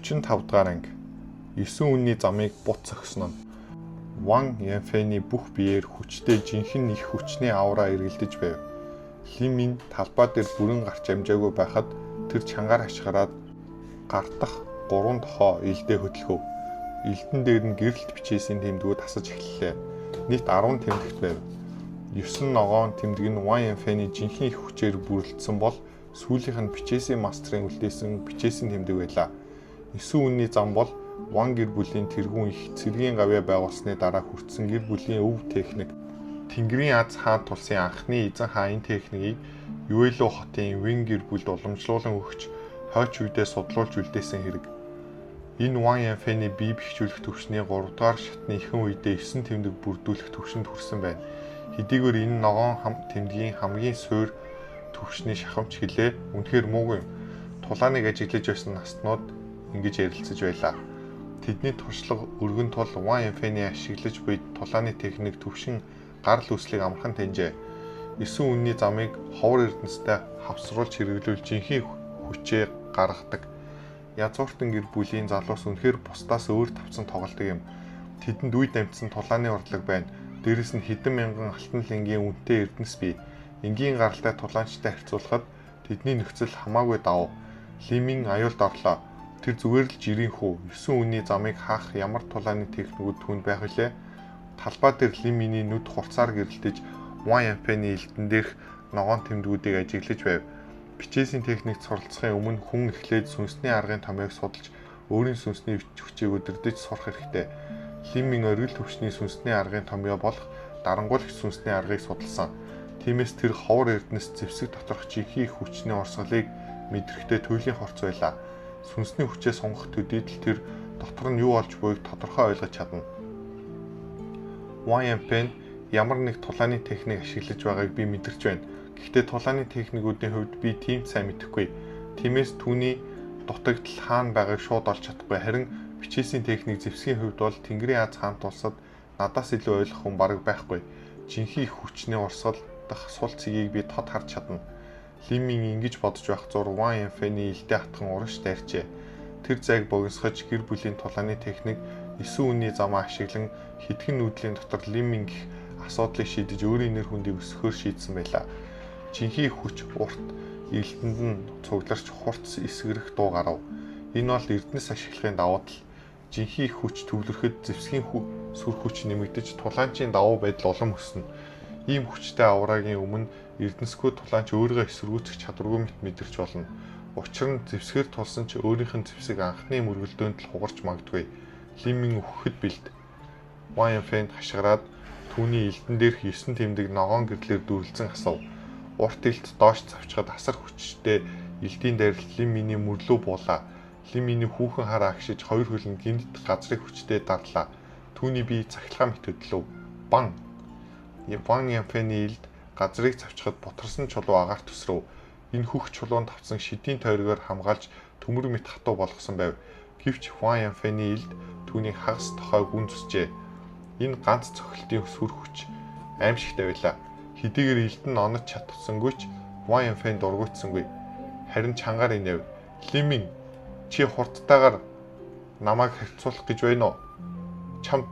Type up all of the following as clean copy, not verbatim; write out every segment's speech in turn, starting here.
45 дугаар анги. 9 үнний замыг бут зогсно нь. Ван Янфэний бүх биеэр хүчтэй жинхэнэ их хүчний аура эргэлдэж байв. Лимин талбай дээр бүрэн гарч амжаагүй байхад тэр чангаар хашгираад гар дахь гурван тохоо илдээ хөдөлгөв. Илдэн дээр нь гэрэлт бичээсийн тэмдгүүд асаж эхэллээ. Нийт 10 тэмдэгт байв. 9 ногоон тэмдэг нь Ван Янфэний жинхэнэ их хүчээр бүрэлдсэн бол сүүлийнх нь бичээсийн мастрын үлдээсэн бичээсийн тэмдэг байлаа. 9 үнний зам бол Ван гэр бүлийн тэргүүн их цэргийн гавьяа байгуулсны дараа хүртсэн гэр бүлийн өв техник. Тэнгэрийн Аз хаан тулсын анхны эзэн хаан энэ техникийг Юэло хотын Вин гэр бүлд уламжлуулан өгч хойч үедээ судлуулж үлдээсэн хэрэг. Энэ Ван Янфэний бие бэхжүүлэх түвшний 3 дугаар шатны ихэнх үедээ 9 тэмдэг бүрдүүлэх түвшинд хүрсэн байна. Хэдийгээр энэ ногоон тэмдгийн хамгийн суур түвшний шахамч гэлээ үнэхээр муугүй юм. Тулааныг ажиглаж байсан наснууд ингэж ярилцаж байлаа. Тэдний туршлага өргөн тул Ван Янфэний ашиглаж буй тулааны техник түвшин гарал үүслийг амархан таньжээ. 9 үнний замыг ховор эрдэнэстэй хавсруулж хэрэглүүл жинхэнэ хүчээ гаргадаг. Язгууртан гэр бүлийн залуус үнэхээр бусдаас өөр тавцан тоглодог юм. Тэдэнд үе дамжсан тулааны урлаг байна. Дээрэс нь хэдэн мянган алтан лингийн үнэтэй эрдэнэс бий. Энгийн гаралтай тулаанчтай харьцуулахад тэдний нөхцөл хамаагүй давуу. Лимин аюулд орлоо. Тэр зүгээр л жирийн хүү. 9 үнний замыг хаах ямар тулааны техникүүд түүнд байх вүлээ? Талбай дээр Лиминий нүд хурцаар гэрэлтэж Ван Ямпены элдэн дээрх ногоон тэмдгүүдийг ажиглаж байв. Бичээсийн техникт суралцахын өмнө хүн эхлээд сүнсний аргын томьёог судалж өөрийн сүнсний хүчийг удирдах сурах хэрэгтэй. Лимин оргил түвшний сүнсний аргын томьёо болох дарангуулагч сүнсний аргыг судалсан. Тиймээс тэр ховор эрдэнэс зэвсэг доторх жинхэнэ их хүчний урсгалыг мэдрэхдээ туйлын хорц байлаа. Сүнсний хүчээ сунгах төдийд л тэр дотор нь юу олж буйг тодорхой ойлгож чадна. Ван Ямпен ямар нэг тулааны техник ашиглаж байгааг би мэдэрч байна. Гэхдээ тулааны техникүүдийн хувьд би тийм сайн мэдэхгүй. Тиймээс түүний дутагдал хаана байгааг шууд олж чадахгүй. Харин бичээсийн техник зэвсгийн хувьд бол Тэнгэрийн Аз хаант улсад надаас илүү ойлгох хүн бараг байхгүй. Жинхэнэ их хүчний урсгал дахь сул цэгийг би тод харж чадна. Лимин ингэж бодож байх зур Ван Янфэний илдээ хатхан урагш дайрчээ. Тэр зайг богиносгож гэр бүлийн тулааны техник 9 үнний замаа ашиглан хэдхэн нүүдлийн дотор Лимин гэх асуудлыг шийдэж өөрийн нэр хүндийг өсгөхөөр шийдсэн байлаа. Жинхэнэ хүч урт элдэнд нь цугларч хурц эсгэрэх дуу гарав. Энэ бол эрдэнэс ашиглахын давуу тал. Жинхэнэ хүч төвлөрөхөд зэвсгийн сүр хүч нэмэгдэж тулаанчийн давуу байдал улам өснө. Ийм хүчтэй авраагийн өмнө эрдэнэсгүй тулаанч өөрийгөө эсэргүүцэх чадваргүй мэт мэдэрч болно. Учир нь зэвсгээр тулсан ч өөрийнх нь зэвсэг анхны мөргөлдөөнд л хугарч магадгүй. Лимин үхэхэд бэлд. Ван Янфэнд хашгираад түүний элдэн дээрх 9 тэмдэг ногоон гэрлээр дүрлцэн асуув. Урт илт доош завчхад асар хүчтэй элдийн дайралт Лиминий мөрлөө буулаа. Лиминий хүүхэн хар агшиж хоёр хөл нь гинт газрыг хүчтэй дарлаа. Түүний бие цахилгаан мэт хөдлөв. Бан. Ван Янфэний элд газрыг цавчхад бутарсан чулуу агаар төсрөв. Энэ хөх чулуунд тавцсан шидийн тойргоор хамгаалж төмөр мэт хатуу болгосон байв. Гэвч Ван Янфэний элд түүнийг хагас тохой гүн зүсжээ. Энэ ганц цохилтын сүр хүч аимшигтай байлаа. Хэдийгээр элд нь онож чадсангүй ч Ван Янфэн дургуйтсангүй. Харин чангаар инээв. Лимин чи хурдтайгаар намайг харьцуулах гэж байна уу? Чамд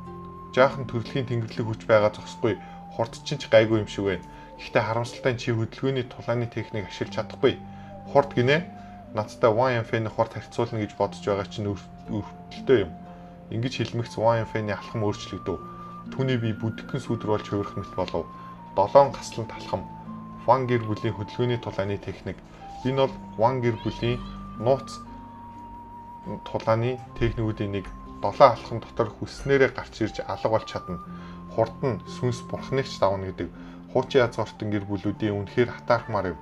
жаахан төрөлхийн тэнгэрлэг хүч байгаа зогсохгүй. Хурд чинь ч гайгүй юм шиг байна. Гэхдээ харамсалтай нь чи хөдөлгөөний тулааны техник ашиглаж чадахгүй. Хурд гинэ? Надтай Ван Янфэний хурд харьцуулна гэж бодож байгаа чинь өртөлтөө юм. Ингэж хэлмэгц Ван Янфэний алхам өөрчлөгдөв. Түүний бие бүдгэн сүүдэр болж хувирах мэт болов. Долоон гаслан талхам. Ван гэр бүлийн хөдөлгөөний тулааны техник. Энэ бол Ван гэр бүлийн нууц тулааны техникүүдийн нэг. Долоон алхам дотор хүснээрээ гарч ирж алга болж чадна. Хурд нь сүнс бурхныг ч давна гэдэг. Хуучин язгууртан гэр бүлүүдийн үнэхээр хатаархмаар юм.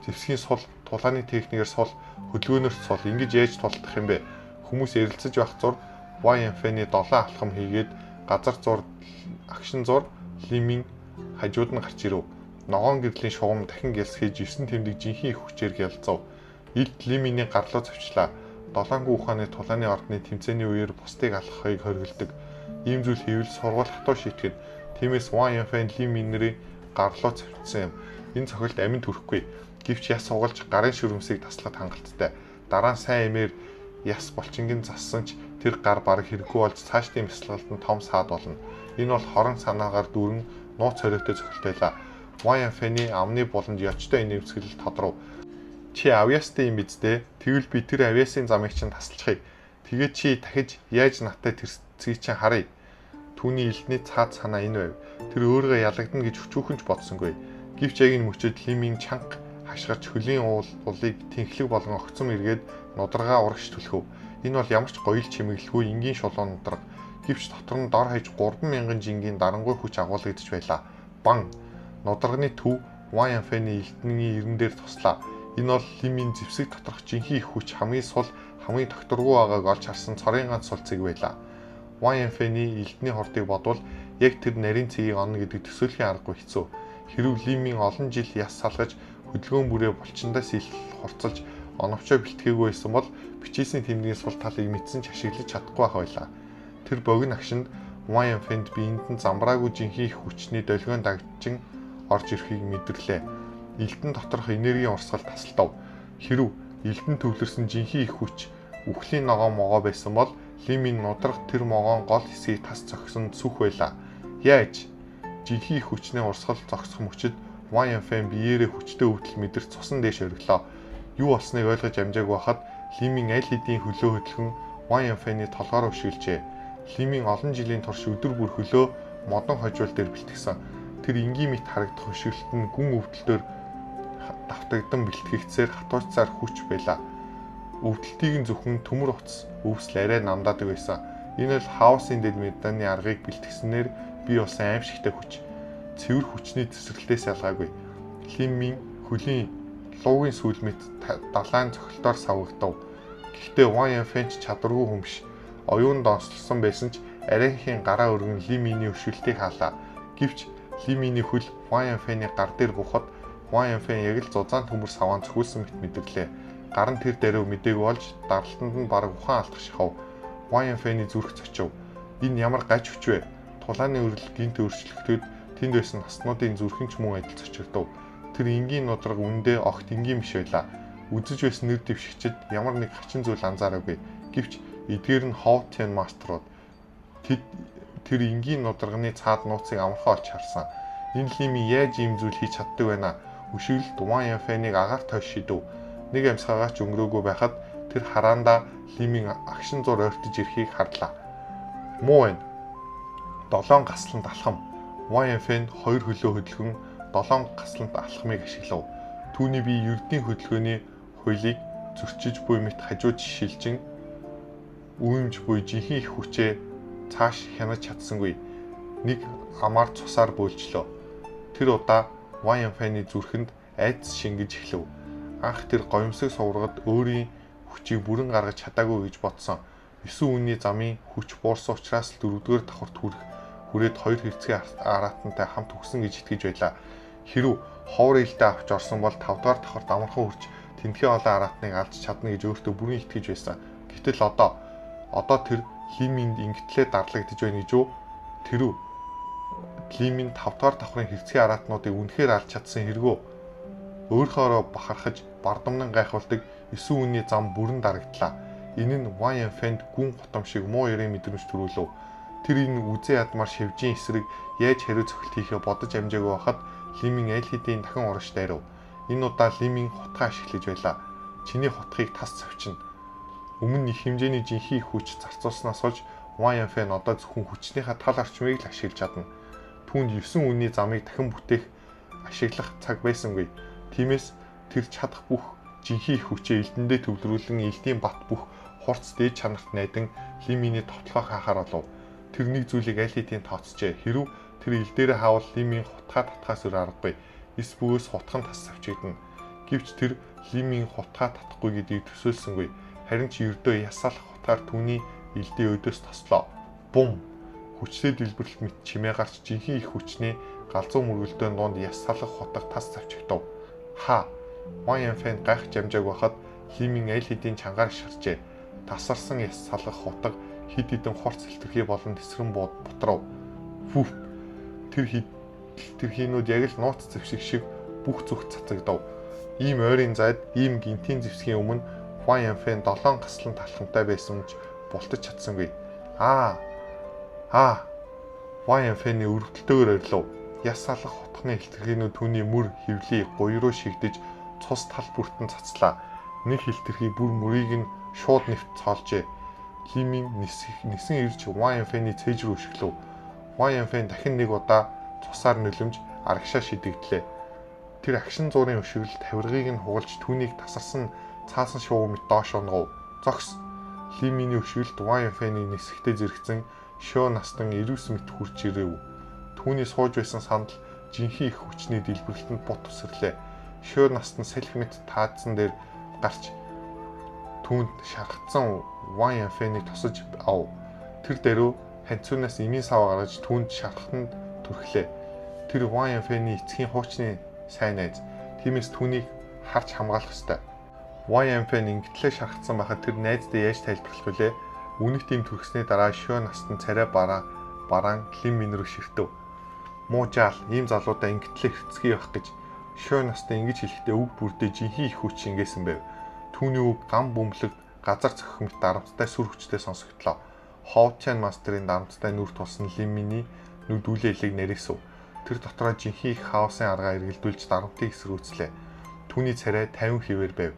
Зэвсгийн сул, тулааны техникээр сул, хөдөлгөөнөөр сул ингэж яаж тулдах юм бэ? Хүмүүс ярилцаж байх зур Ван Янфэний долоон алхам хийгээд газар зур, агшин зур Лимин хажууд нь гарч ирэв. Ногоон гэрлийн шугам дахин гялсхийж 9 тэмдэг жинхэнэ их хүчээр гялцав. Илд Лиминий гарлуу цавчлаа. Долоонгүй ухааны тулааны ордны тэмцээний үеэр бусдыг алхахыг хориглодог. Ийм зүйл хийвэл сургууль хатуу шийтгэн. Тиймээс Ван Янфэн Лиминэрийн гарлуу цавцсан юм. Энэ цохилт амин төрөхгүй. Гэвч яс сугалж гарын шүрмсийг таслахад хангалттай. Дараа нь сайн эмээр Яс булчинг нь зассан ч тэр гар бараг хэрэггүй болж цаашдын бясалгалд нь том саад болно. Энэ бол хорон санаагаар дүүрэн нууц хориотой цохилт байлаа. Ван Янфэний амны буланд ёчтой инээмсэглэл тодров. Чи авьяастай юм биз дээ? Тэгвэл би тэр авьяасын замыг чинь тасалчихъя. Тэгээд чи дахиж яаж надтай тэрсгийг чинь харъя. Түүний элдний цаад санаа энэ байв. Тэр өөрийгөө ялагдана гэж өчүүхэн ч бодсонгүй. Гэвч яг энэ мөчөд Лимийн чанга хашгирч хөлийн уулыг тэнхлэг болгон огцом эргээд нударгаа урагш түлхэв. Энэ бол ямар ч гоёл чимэглэлгүй энгийн шулуун нударга. Гэвч дотор нь дор хаяж 3000 жингийн дарангуй хүч агуулгадж байлаа. Бан! Нударганы төв Ван Янфэний элдний эрен дээр туслаа. Энэ бол Лимийн зэвсэг доторх жинхэнэ их хүч хамгийн сул, хамгийн тогтворгүй байгааг олж харсан цорын ганц сул цэг байлаа. Ван Янфэний элдний хурдыг бодвол яг тэр нарийн цэгийг онно гэдэг төсөөлхийн аргагүй хэцүү. Хэрв Лимийн олон жил яс салгаж хөдөлгөөн бүрээ булчиндаас ил хурцлж оновчоо бэлтгээгүй байсан бол бичээсийн тэмдгийн сул талыг мэдсэн ч ашиглаж чадахгүй байх байлаа. Тэр богино агшинд Ван Янфэнд биеинд нь замбраагүй жинхэнэ их хүчний долгион дагжин орж ирэхийг мэдэрлээ. Элдэн доторх энергийн урсгал тасалдав. Хэрв элдэн төвлөрсөн жинхэнэ их хүч үхлийн ногоон могоо байсан бол Лимийн нударга тэр могоон гол хэсгийг тас зогсон сүх байлаа. Яаж? Жинхэнэ их хүчний урсгал зогсох мөчид Ван Янфэн биеэрээ хүчтэй өвдөл мэдэрч цусан дээш оргилоо. Юу болсныг ойлгож амжаагүй байхад Лимийн аль хэдийн хөлөө хөдөлгөн Ван Янфэний толгоор өшиглжээ. Лимийн олон жилийн турш өдөр бүр хөлөө модон хожуул дээр бэлтгэсэн. Тэр энгийн мэт харагдах өшиглөлт нь гүн өвдөлтөөр давтагдан бэлтгэгдсээр хатуурцаар хүч байлаа. Өвдөлтийг нь зөвхөн төмөр утас өвсөл арай намдаадаг байсан. Энэ бол хаосын дэд медааны аргыг бэлтгэснээр бий болсон аимшигтай хүч. Цэвэр хүчний тесрэлтээс ялгаагүй. Лимийн хөлийн луугийн сүүл мэт далайн цохилтоор савгагдав. Гэхдээ Ван Янфэн ч чадваргүй хүн биш. Оюун донцлсон байсан ч арайхийн гараа өргөн Лиминий өшиглөлтийг хаалаа. Гэвч Лиминий хөл Ван Янфэний гар дээр буухад Ван Янфэн яг л зузаан төмөр саваан цохиулсан мэт мэдэрлээ. Гар нь тэр даруй мдээгүй болж даралтанд нь бараг ухаан алдах шахав. Ван Янфэний зүрх цочив. Энэ ямар гаж хүч вэ? Тулааны өрл гинт өөрчлөгдөд тэнд байсан наснуудын зүрхэн ч мөн адил цочирдов. Тэр энгийн нударга үндэ огт энгийн биш байлаа. Үзэж байсан нэр дэвшигчид ямар нэг хачин зүйл анзаараагүй. Гэвч эдгээр нь Хов Тен мастерууд. Тэд тэр энгийн нударганы цаад нууцыг амархан олж харсан. Энэ Лими яаж ийм зүйл хийж чаддаг вэ наа? Өшиглөлт Ван Янфэныг агаар тойш шидэв. Нэг амьсгаагаа ч өнгөрөөгүй байхад тэр хараандаа Лимийн агшин зур ойртож ирэхийг харлаа. Муу байна. Долоон гаслант алхам. Ван Янфэн хоёр хөлөө хөдөлгөн долоон гаслант алхмыг ашиглав. Түүний бие ердийн хөдөлгөөний хуулийг зөрчиж буй мэт хажууд шилжин үүмж буй жинхэнэ их хүчээ цааш хянаж чадсангүй. Нэг амаар цусаар бөөлжлөө. Тэр удаа Ван Янфэний зүрхэнд айдас шингэж эхлэв. Анх тэр гоёмсог суврагад өөрийн хүчийг бүрэн гаргаж чадаагүй гэж бодсон. 9 үнний замын хүч буурсан учраас л дөрөвдүгээр давхарт хүрэх хүрээд хоёр хэрцгий араатантай хамт өгсөн гэж итгэж байлаа. Хэрв ховор илдээ авч орсон бол 5 дугаар давхарт амархан хүрч тентхий олон араатныг алж чадна гэж өөртөө бүрэн итгэж байсан. Гэтэл одоо тэр Лиминд ингэтлээ дарлагдж байна гэж үү? Тэрүү Лимийн 5 дугаар давхрын хэрцгий араатнуудыг үнэхээр алж чадсан хэрэгөө? Өөрөөхөөрөө бахархаж бардамнан гайхуулдаг 9 үнний зам бүрэн дарагдлаа. Энэ нь Ван Янфэнд гүн гутам шиг муу ярийн мэдрэмж төрүүлв. Тэр энэ үзээ ядмаар шивжийн эсрэг яаж хариу цохилт хийхээ бодож амжаагүй байхад Лимийн аль хэдийн дахин урагш дайрав. Энэ удаа Лимийн хутгаа ашиглаж байлаа. Чиний хутгийг тас цавчна. Өмнө нь их хэмжээний жинхэнэ хүч зарцуулснаас хойш Ван Янфэн одоо зөвхөн хүчнийхээ тал орчмыг л ашиглаж чадна. Түүнд 9 үнний замыг дахин бүтээх ашиглах цаг байсангүй. Тиймээс тэр чадах бүх жинхэнэ их хүчээ элдэндээ төвлөрүүлэн элдийн бат бүх хурц дээд чанарт найдан Лиминий товтлогоо хаахаар болов. Тэр нэг зүйлийг аль хэдийн тооцжээ. Хэрв тэр ил дээрээ хаавал Лимийн хутгаа татхаас өөр аргагүй. Эс бөгөөс хутхан тас авчигдана. Гэвч тэр Лимийн хутгаа татахгүй гэдгийг төсөөлсөнгүй. Харин ч ердөө ясаалах хутгаар түүний элдийн өдөөс тослоо. Бум! Хүчтэй дэлбэрэлт мэт чимээ гарч жинхэнэ их хүчний галзуу мөргөлдөөн дунд яс салах хутга тас завчигдав. Ха! Ван Янфэн гайхаж амжаагүй байхад Лимийн аль хэдийн чангаар ширчээ. Тасарсан яс салгах хутга хэд хэдэн хурц хэлтэрхий болон тэсрэн бутрав. Фүф! Тэр хилтэрхийнүүд яг л нууц зэвсэг шиг бүх зүгт цацагдав. Ийм ойрын зайд, ийм гинтийн зэвсгийн өмнө Ван Янфэн 7 гаслан талхамтай байсан ч бултаж чадсангүй. Аа. Аа. Ван Янфэний өрөвдөлтөөр орилов. Яс салах хутганы хилтерхийнүүд түүний мөр хөвлий гуй руу шигдэж цус тал бүртэн цацлаа. Нэг хилтерхий бүр мөрийг нь шууд нэвт цоолжээ. Лимин нисэн ирж Ван Янфэний цээж рүү өшиглөв. Ван Янфэн дахин нэг удаа цусаар нөлөмж арагшаа шидэгдлээ. Тэр агшин зуурын өшиглөл тавиргыг нь хугалж түүнийг тасарсан цаасан шувуу мэт доош унгав. Зогс. Лиминий өшиглөлд Ван Янфэний нисэхдээ зэрэгцэн шөө настан эрүүс мэт хурж ирэв. Түүний сууж байсан сандал жинхэнэ их хүчний дэлбэрэлтэнд бут үсэрлээ. Шөө настан салхи мэт таадсан дээр гарч түүнд шархацсан Ван Янфэнийг тосож ав. Тэр дээрөө ханцуунаас эмийн сав гаргаж түүнд шархтанд түрхлээ. Тэр Ван Янфэний эцгийн хуучны сайн найз. Тиймээс түүнийг харж хамгаалах ёстой. Ван Янфэн ингэтлээ шархацсан байхад тэр найздаа яаж тайлбарлах вүлээ? Үнэт им түрхсний дараа шөө настан царай бараа бараан Лим мин рүү ширтэв. Муу жаал ийм залуудаа ингэтлээ хэрцгий явах гэж шөө настан ингэж хэлэхдээ үг бүрдээ жинхэнэ их хүч шингээсэн байв. Түүний үг гам бөмбөлөг газар цохих мэт дарамттай сүр хүчтэй сонсогдлоо. Хоучан мастерын дарамттай нүр тулсан Лиминий нүд үлээлэг нэрээсв. Тэр дотроо жинхэнэ их хаосын аргаа эргэлдүүлж дарамтыг эсрүүцлээ. Түүний царай 50 хэвээр байв.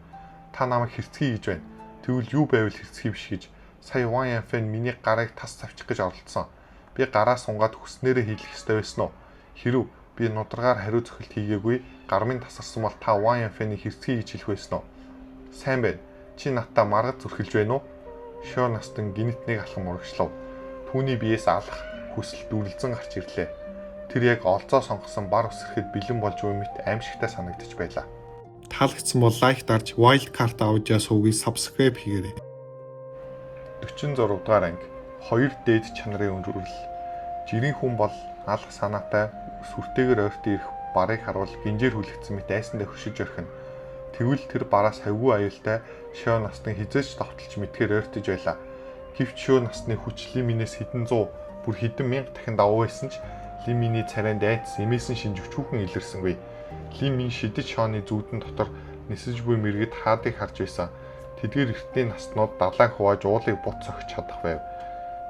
Та намайг хэрцгий гэж байна. Тэгвэл юу байвал хэрцгий биш гэж. Сая Ван Янфэн миний гарыг тас тавчих гэж оролдсон. Би гараа сунгаад хүснээрээ хийлэх ёстой байсан уу? Хэрв би нударгаар хариу цохилт хийгээгүй гар минь тасарсан бол та Ван Янфэнийг хэрцгий гэж хэлэх байсан уу? Сайн байна. Чи надтай маргад зүрхэлж байна уу? Шөө настан гинэт нэг алхам урагшлав. Түүний биеэс алах хүсэл дүрлзэн гарч ирлээ. Тэр яг олзоо сонгосон бар үсрэхэд бэлэн болж буй мэт аимшигтай санагдчих байлаа. Таалагдсан бол лайк дарж Wild Card Audio сувгийг subscribe хийгээрэй. 46 дугаар анги. Хоёр дээд чанарын өрнөл. Жирийн хүн бол алах санаатай сүртэйгээр ойртон ирэх барыг харуул гинжээр хүлэгдсэн мэт айсандаа хөшиж орхино. Тэгвэл тэр бараас хавьгүй аюултай шөө настан хизээч довтолж мэдхээр ойртож байлаа. Гэвч шөө насны хүч Лиминээс хэдэн зуун бүр хэдэн мянга дахин давуу байсан ч Лиминий царайнд айдас эмээсэн шинж өчүүхэн илэрсэнгүй. Лимин шидэж шооны зүүдэн дотор нисэж буй мэргэд хаадыг харж байсан. Тэдгээр эртний наснууд далайн хувааж уулыг бут сохиж чадах байв.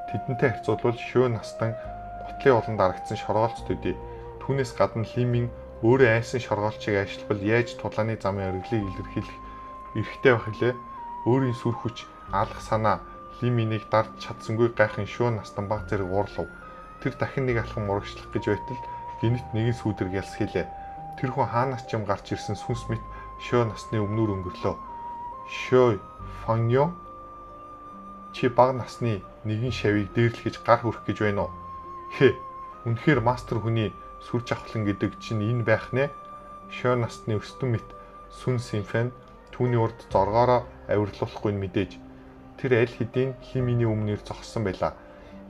Тэдэнтэй харьцуулбал шөө настан гутлын улан дарагдсан шоргоолц төдий. Түүнээс гадна Лимин өөрөө айсан шоргоолчийг ажилтвал яаж тулааны замын оргилыг илэрхийлэх эрхтэй байх илээ. Өөрийн сүр хүч, алах санаа Лиминийг дарж чадсангүй гайхан шөө настан баг зэрэг уурлав. Тэр дахин нэг алхам урагшлах гэж байтал гинэт нэгэн сүүдрэг ялс хийлээ. Тэр хүн хаанаас ч юм гарч ирсэн сүнс мэт шөө насны өмнөр өнгөрлөө. Шөө Фаньо чи бага насны нэгэн шавийг дээрлэх гэж гар хүрэх гэж байна уу? Хэ. Үнэхээр мастер хүний сүр жавхлан гэдэг чинь энэ байх нэ. Шөө насны өстөн мэт сүн симфэн түүний урд зоргоороо авирлуулахгүй нь мэдээж. Тэр аль хэдийн Лиминий өмнөр зогссон байлаа.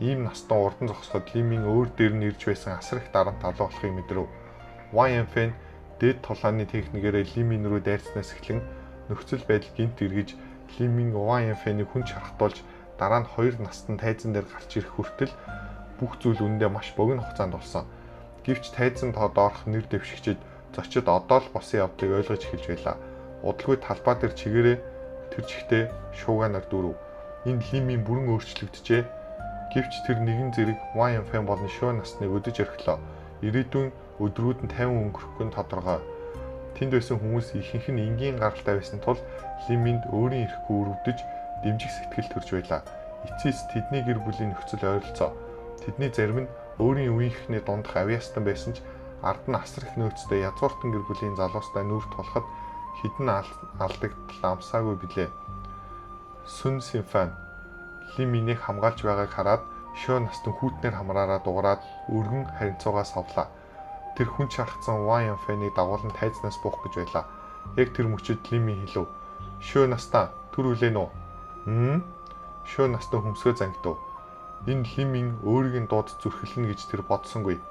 Ийм настан урдан зогсоход Лимин өөр дээр нь ирж байсан асар их дарамт алуу болохыг мэдрэв. Ван Янфэн дээд тулааны техникээрээ Лимин рүү дайрснаас эхлэн нөхцөл байдал гинт эргэж Лимин Ван Янфэнийг хүн чархтуулж дараа нь хоёр настан тайзан дээр гарч ирэх хүртэл бүх зүйл үнэндээ маш богино хугацаанд болсон. Гэвч тайзан тоо доорх нэр дэвшигчид зочид одоо л босон явдлыг ойлгож эхэлж байлаа. Удалгүй талбай дээр чигээрээ тэр чигтээ шууганаар дүүрв. Энэ Лимин бүрэн өөрчлөгдөжээ. Гэвч тэр нэгэн зэрэг Ван Янфэн болон шөө насныг өдөж орхилоо. Ирээдүйн өдрүүд нь 50 өнгөрөхгүй нь тодорхой. Тэнд байсан хүмүүс ихэнх нь энгийн гаралтай байсан тул Лиминд өөрийн эрхгүй өрөвдөж дэмжих сэтгэл төрж байлаа. Эцэс тэдний гэр бүлийн нөхцөл ойролцоо. Тэдний зарим нь өөрийн үеийнхний дундах авьяастан байсан ч ард нь асар их нөөцтэй язгууртан гэр бүлийн залуустай нүүр тулахад хэдэн алдагдал амсаагүй билээ. Сүн Симфан Лиминийг хамгаалж байгааг хараад шөө настан хүүтнэр хамраараа дуграад өргөн харинцуугаа савлаа. Тэр хүн чархацсан Ван Янфэнийг дагуулan тайзнаас буух гэж байлаа. Яг тэр мөчид Лими хэлв. Шөө настан түр үлээн үү? Хм? Шөө настан хөмсгөө зангидав. Энэ Лимин өөрийг нь дууд зүрхэлнэ гэж тэр бодсонгүй.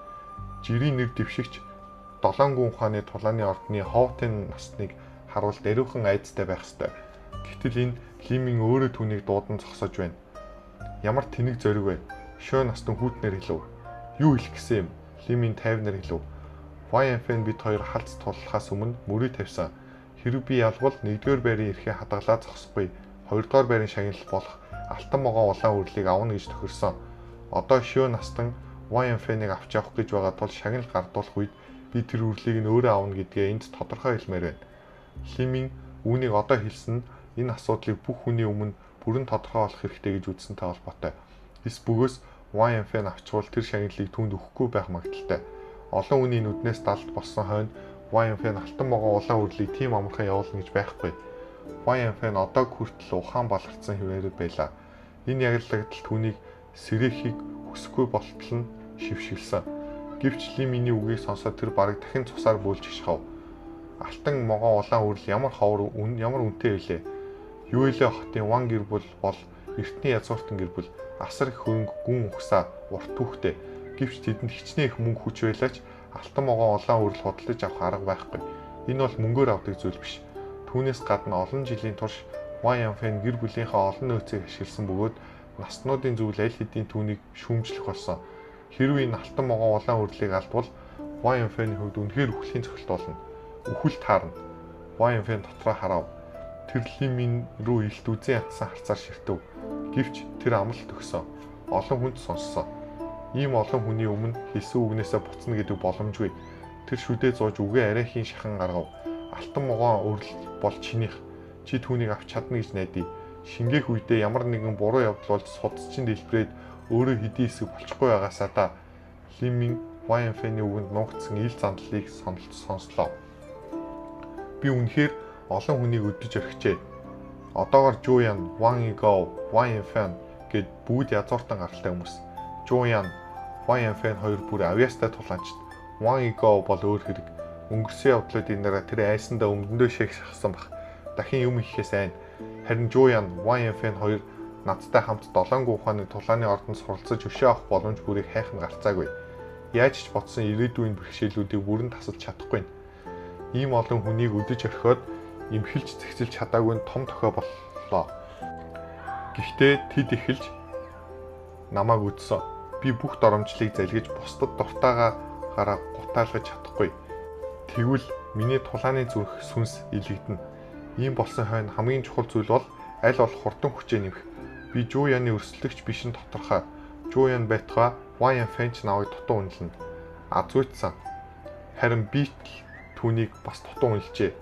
Жирийн нэр дэвшигч Долоон гүн ухааны тулааны ордны Хоутын насныг харуул даруйхан айдастай байх ёстой. Гэтэл энэ Лимин өөрөө түүнийг дуудан зогсоож байна. Ямар тэнэг зориг вэ? Шөө настан хүүтнэр хэлв. Юу хэлэх гэсэн юм? Лимин тайвнаар хэлв. Ван Янфэн бид хоёр халз туллахаас өмнө мөрий тавьсан. Хэрв би ялвал 1-р байрын эрхээ хадгалаа зогсохгүй. 2-р байрын шагнал болох алтан могоо улаан үрлийг авна гэж тохирсон. Одоо Шио настан Ван Янфэнийг авч явах гэж байгаа тул шагнал гардуулах үед би тэр үрлийг нь өөрөө авна гэдгээ энд тодорхой хэлмээр байна. Лимин үүнийг одоо хэлсэн нь энэ асуудлыг бүх хүний өмнө бүрэн тодорхой болох хэрэгтэй гэж үзсэнтэй холбоотой. Эс бөгөөс Ван Янфэн авчвал тэр шагналыг түүнд өгөхгүй байх магадлалтай. Олон хүний нүднээс далд болсон хойно Ван Янфэн алтан могоо улаан үрлийг тийм амархан явуулна гэж байхгүй. Ван Янфэн одоо хүртэл ухаан баларцсан хэвээр байлаа. Энэ яглагдал түүнийг сэрэхийг хүсэхгүй болтол нь шившгэлсэн. Гэвч Лиминий үгийг сонсоод тэр бараг дахин цусаар бөөлж хашхав. Алтан могоо улаан үрэл ямар ховор ямар үнэтэй билээ. Юэлэ хотын Ван гэр бүл бол эртний язгууртан гэр бүл, асар их хөрөнгө гүн угсаа урт түүхтэй. Гэвч тэдэнд хичнээн их мөнгө хүч байлаа ч алтан могоо улаан үрэл худалдаж авах арга байхгүй. Энэ бол мөнгөөр авдаг зүйл биш. Түүнээс гадна олон жилийн турш Ван Янфэн гэр бүлийнхээ олон нөөцийг ашигласан бөгөөд наснуудын зүйл аль хэдийн түүнийг шүүмжлэх болсон. Хэрвээ энэ алтан могоо улаан үрлийг алдвал Ван Янфэний хувьд үнэхээр үхлийн цохилт болно. Үхэл таарна. Ван Янфэн дотроо харав. Тэр Лимин рүү илт үзэн ятсан харцаар ширтэв. Гэвч тэр амлалт өгсөн. Олон хүнд сонссон. Ийм олон хүний өмнө хэлсэн үгнээсээ буцна гэдэг боломжгүй. Тэр шүдээ зууж үгээ арайхийн шахан гаргав. Алтан могоон үрэл бол чинийх. Чи түүнийг авч чадна гэж найдаа. Шингээх үедээ ямар нэгэн буруу явдал болж судасчин дэлбэрээд өөрөө хэдий хэсэг болчихгүй байгаасаа та. Лимин Ван Янфэний үгэнд нуугдсан ил зандлыг сонслоо. Би үнэхээр олон хүнийг өдөж орхижээ. Одоогор Жу Ян, Ван Иго, Ван Янфэн гэд бүгд язгууртан гаралтай хүмүүс. Жу Ян, Ван Янфэн хоёр бүр авьяастай тулаанчд. Ван Иго бол өөр хэрэг. Өнгөрсөн явдлуудын дараа тэр айсандаа өмдөндөө шэх шахсан бах. Дахин юм хийхээс айн. Харин Жу Ян, Ван Янфэн хоёр надтай хамт долоонгүй ухааны тулааны ордонд суралцаж өшөө авах боломж бүрийг хайх нь гарцаагүй. Яаж ч бодсон ирээдүйн бэрхшээлүүдийг бүрэн тасалж чадахгүй. Ийм олон хүнийг өдөж орхиод эмхэлж зэгцэлж чадаагүй нь том тохио боллоо. Гэхдээ тэд эхэлж намайг үдсэн. Би бүх доромжлыг залгиж бусдад дуртайгаа гараа гутаалгаж чадахгүй. Тэгвэл миний тулааны зүрх сүнс илэгдэнэ. Ийм болсон хойно хамгийн чухал зүйл бол аль болох хурдан хүчээ нэмэх. Би Жу Яны өрсөлдөгч биш нь тодорхой. Жу Ян байтугай Ван Янфэн ч намайг дутуу үнэлнэ. Азуйдсан. Харин би түүнийг бас дутуу үнэлжээ.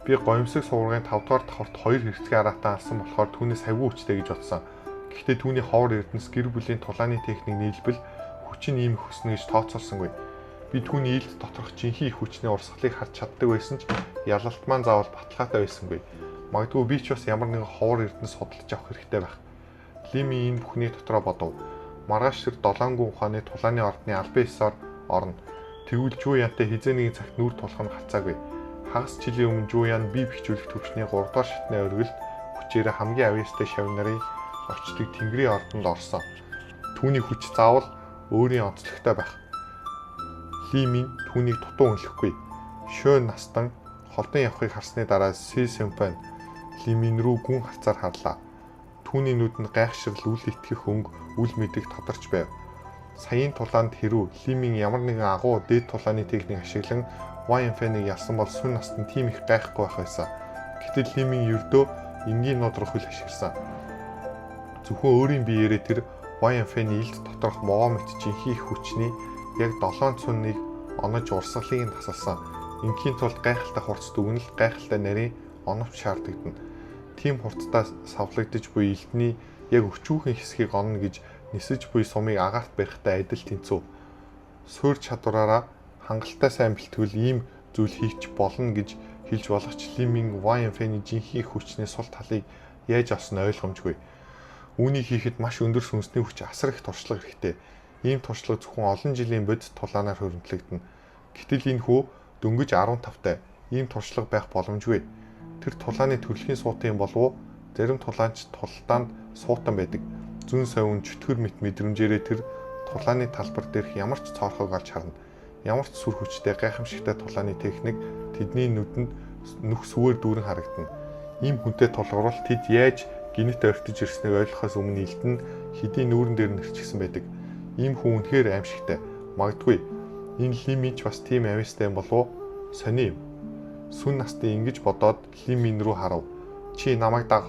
Би гоёмсог суврагын 5 дугаар давхарт 2 хэрэгцээ араатан алсан болохоор түүнээс хавгүй хүчтэй гэж бодсон. Гэхдээ түүний ховор эрдэнэс гэр бүлийн тулааны техник нийлбэл хүч нь ийм их өснө гэж тооцоолсонгүй. Би түүний илд доторх жинхэнэ их хүчний урсгалыг харж чаддаг байсан ч ялалт маань заавал баталгаатай байсангүй. Магадгүй би ч бас ямар нэгэн ховор эрдэнэс худалдаж авах хэрэгтэй байх. Лими энэ бүхний дотроо бодов. Маргааш тэр долоонгүй ухааны тулааны ордны албан ёсоор орно. Тэгвэл Жу Янтай хэзээ нэгэн цагт нүүр тулах нь гарцаагүй. Хагас жилийн өмнө Жу Ян бие бэхжүүлэх төвчний 3 дугаар шатны оргилд хүчээрээ хамгийн авьяастай шавь нарын очдог Тэнгэрийн ордонд орсон. Түүний хүч заавал өөрийн онцлогтой байх. Лимин түүнийг дутуу үнэлэхгүй. Шөөн настан холдон явахыг харсны дараа Си Симфон Лимин рүү гүн харцаар харлаа. Түүний нүдэнд гайхшрал, үл итгэх өнгө, үл мэдэг тодорч байв. Саяын тулаанд хэрүү Лимин ямар нэгэн агуу дээд тулааны техник ашиглан Ван Янфэнийг ялсан бол сүн настан тийм их гайхгүй байх байсан. Гэтэл Лимин ердөө энгийн нудрах хөл ашигласан. Зөвхөн өөрийн биеэрээ тэр Ван Янфэний илд доторх могоо мэт жинхэнэ их хүчний яг 7 цүннийг онож урсгалыг нь тасалсан. Ингийн тулд гайхалтай хурц дүгнэл, гайхалтай нарийн оновч шаардагдана. Тийм хурцдаа савлагдаж буй элдний яг өчүүхэн хэсгийг онно гэж нисэж буй сумыг агаарт барихтай адил тэнцв. Суурь чадвараараа хангалттай сайн бэлтгэл ийм зүйл хийх болно гэж хэлж болох ч Лимин Ван Янфэний жинхэнэ их хүчний сул талыг яаж авсан ойлгомжгүй. Үүнийг хийхэд маш өндөр сүнсний хүч, асар их туршлага хэрэгтэй. Ийм туршлага зөвхөн олон жилийн бодит тулаанаар хөрөмтлөгдөнө. Гэтэл энэ хүү дөнгөж 15-тай ийм туршлага байх боломжгүй. Тэр тулааны төрөлхийн суутан юм болов уу? Зарим тулаанч тултаанд суутан байдаг. Зүүн совин чөтгөр мэт мэдрэмжээрээ тэр тулааны талбар дээрх ямар ч цоорхойг олж харна. Ямар ч сүр хүчтэй гайхамшигтай тулааны техник тэдний нүдэнд нүх сүвээр дүүрэн харагдана. Ийм хүнтэй тулгарвал тэд яаж гинэт ойртож ирснийг ойлгохоос өмнө илдэн хэдийн нүүрэн дээр нэрчгсэн байдаг. Ийм хүн үнэхээр аимшигтай. Магадгүй энэ Лимич бас тийм авьяастай юм болов уу? Сони юм. Сүн настай ингэж бодоод Лимин рүү харав. Чи намайг даг.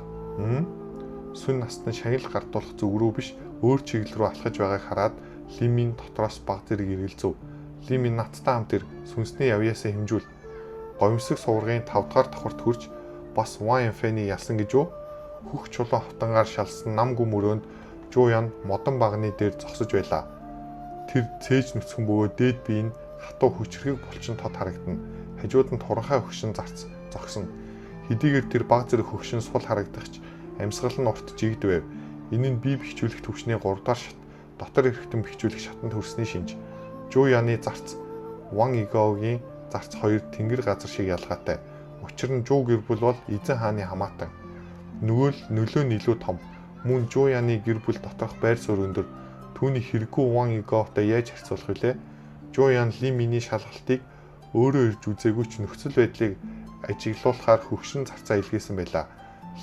Сүн настан шагнал гардуулах зүг рүү биш өөр чиглэл рүү алхаж байгааг хараад Лимин дотроос баг зэрэг эргэлзэв. Лимин надтай хамт ир, сүнсний явьяасаа хэмжүүл. Гоёмсог суваргын 5 дугаар давхарт хүрч бас Ван Янфэний ялсан гэж үү? Хөх чулуун хавтангаар шалсан нам гүм өрөөнд Жуу Ян модон багны дээр зогсож байлаа. Тэр цээж нүцгэн бөгөөд дээд бие нь хатуу хүчрхэг булчин тод харагдана. Хажууд нь туранхай хөгшин зарц зогсно. Хэдийгээр тэр баг зэрэг хөгшин сул харагдах ч амьсгал нь урт жигд байв. Энэ нь бие бэхжүүлэх түвшний 3 дугаар шат, дотор эрхтэн бэхжүүлэх шатанд хүрсний шинж. Жуу Яны зарц Ван Игогийн зарц хоёр тэнгэр газар шиг ялгаатай. Учир нь Жуу гэр бүл бол эзэн хааны хамаатан. Нөгөө л нөлөө нь илүү том. Мөн Жуу Яны гэр бүл доторх байр суурь өндөр. Түүний хэрэггүй Ван Иготой яаж харьцуулах вүлээ? Жуу Ян Ли Миний шалгалтыг өөрөө ирж үзээгүй ч нөхцөл байдлыг ажиглуулахаар хөгшин зарцаа илгээсэн байлаа.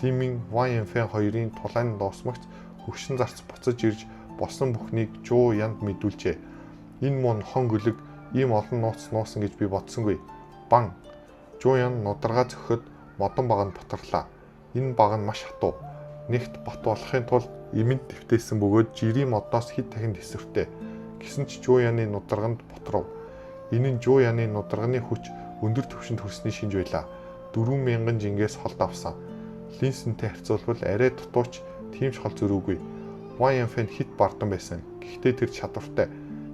Ли Мин, Ван Янфэн хоёрын тулаан дуусмагц хөгшин зарц буцаж ирж болсон бүхнийг Жуу Янд мэдүүлжээ. Энэ муу хон гөлөг ийм олон нууц нуусан гэж би бодсонгүй. Бан. Жуу Ян нударгаа зөхөхөд модон баг нь бутарлаа. Энэ баг нь маш хатуу. Нэгт бат болохын тулд эмэнд твтээсэн бөгөөд жирийн модноос хэд дахин тэсвэртэй. Гэсэн ч Жуу Яны нударганд бутрав. Энэ нь Жуу Яны нударганы хүч өндөр түвшинд хүрсний шинж байлаа. 4000 жингээс холд авсан. Линсэнтэй харьцуулбал арай дутууч тийм ч хол зөрүүгүй. Ван Янфэн хит бардан байсан. Гэхдээ тэр чадвартай.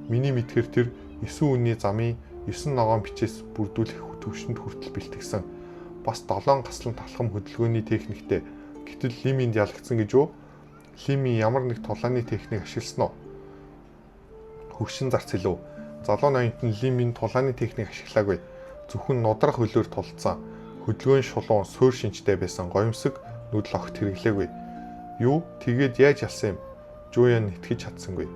Миний мэдхээр тэр 9 үнний замын 9 ногоон бичээс бүрдүүлэх түвшинд хүртэл бэлтгэсэн. Бас 7 гаслан талхам хөдөлгөөний техниктэй. Гэтэл Лиминд ялагдсан гэж юу? Лимийн ямар нэг тулааны техник ашигласан уу? Хөгшин зарц хэлв. Залуу ноёнт нь Лимийн тулааны техник ашиглаагүй. Зөвхөн нудрах хөлөөр тулцсан. Хөдөлгөөн шулуун суур шинжтэй байсан гоёмсог нүдэл огт хэрэглээгүй. Юу? Тэгээд яаж ялсан юм? Жууян итгэж чадсангүй.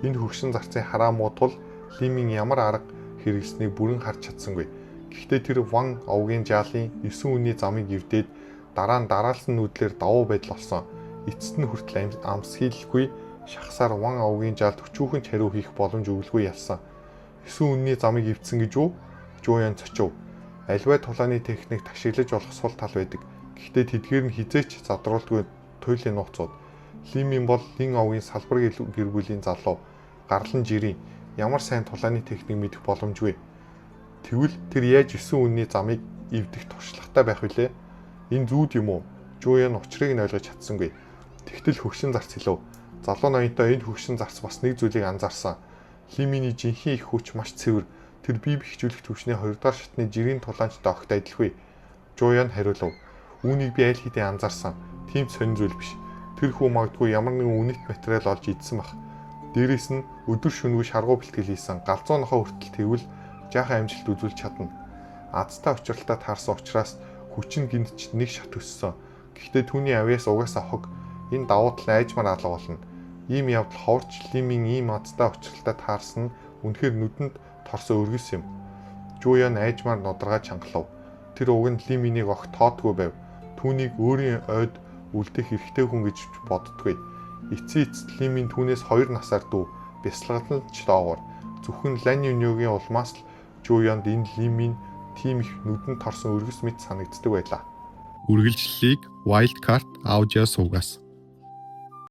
Энэ хөгшин зарцын хараа муу тул Лимийн ямар арга хэрэглэснийг бүрэн харж чадсангүй. Гэхдээ тэр Ван овгийн жаалын 9 үнний замыг эвдээд дараа нь дараалсан нүүдлээр давуу байдал олсон. Эцэст нь хүртэл амсхийлгүй шахсаар Ван овгийн жаалд өчүүхэн ч хариу хийх боломж өгөлгүй ялсан. 9 үнний замыг эвдсэн гэж үү? Жууян цочив. Альвай тулааны техникт ашиглаж болох сул тал байдаг. Гэхдээ тэдгээр нь хизээч задруулдгүй туйлын нууцуд. Лимийн бол Лин овгийн салбар гэр бүлийн залуу. Гарлан жирийн ямар сайн тулааны техник мэдэх боломжгүй. Тэгвэл тэр яаж 9 үнний замыг эвдэх туршлагатай байх вүлээ? Энэ зүүд юм уу? Жууян учрыг нь ойлгож чадсангүй. Тэгтэл хөгшин зарц хэлв. Залуу ноёнтой энэ хөгшин зарц бас нэг зүйлийг анзаарсан. Лиминий жинхэнэ их хүч маш цэвэр. Тэр бие бэхжүүлэх түвшний 2 дугаар шатны жирийн тулаанчтай огт адилгүй. Жууян хариулав. Үүнийг би аль хэдийн анзаарсан. Тийм сонин зүйл биш. Тэр хүү магадгүй ямар нэгэн үнэт материал олж идсэн бах. Дээрээс нь өдөр шөнөгүй шаргуу бэлтгэл хийсэн. Галзуу нохоо хүртэл тэгвэл жаахан амжилт үзүүлж чадна. Азтай учралтай таарсан учраас хүчин гинт ч нэг шат өссөн. Гэхдээ түүний авьяас угаасаа хог. Энэ давуу тал айжмаар алга болно. Ийм явдал ховорч Лимийн ийм азтай учралтай таарсан нь үнэхээр нүдэнд торсон өргөс юм. Жууян айжмаар нударгаа чангалав. Тэр уг нь Лиминийг огт тоодгүй байв. Түүнийг өөрийн ойд үлдэх эрхтэй хүн гэж боддгүй. Эцсийн эцэст Лимин түүнээс 2 насаар дүү. Бясалгал нь ч доогуур. Зөвхөн Лань Юньогийн улмаас л Жууянд энэ Лимин тийм их нүдэнд торсон өргөс мэт санагддаг байлаа. Үргэлжлэлийг Wildcard аудио сувгаас.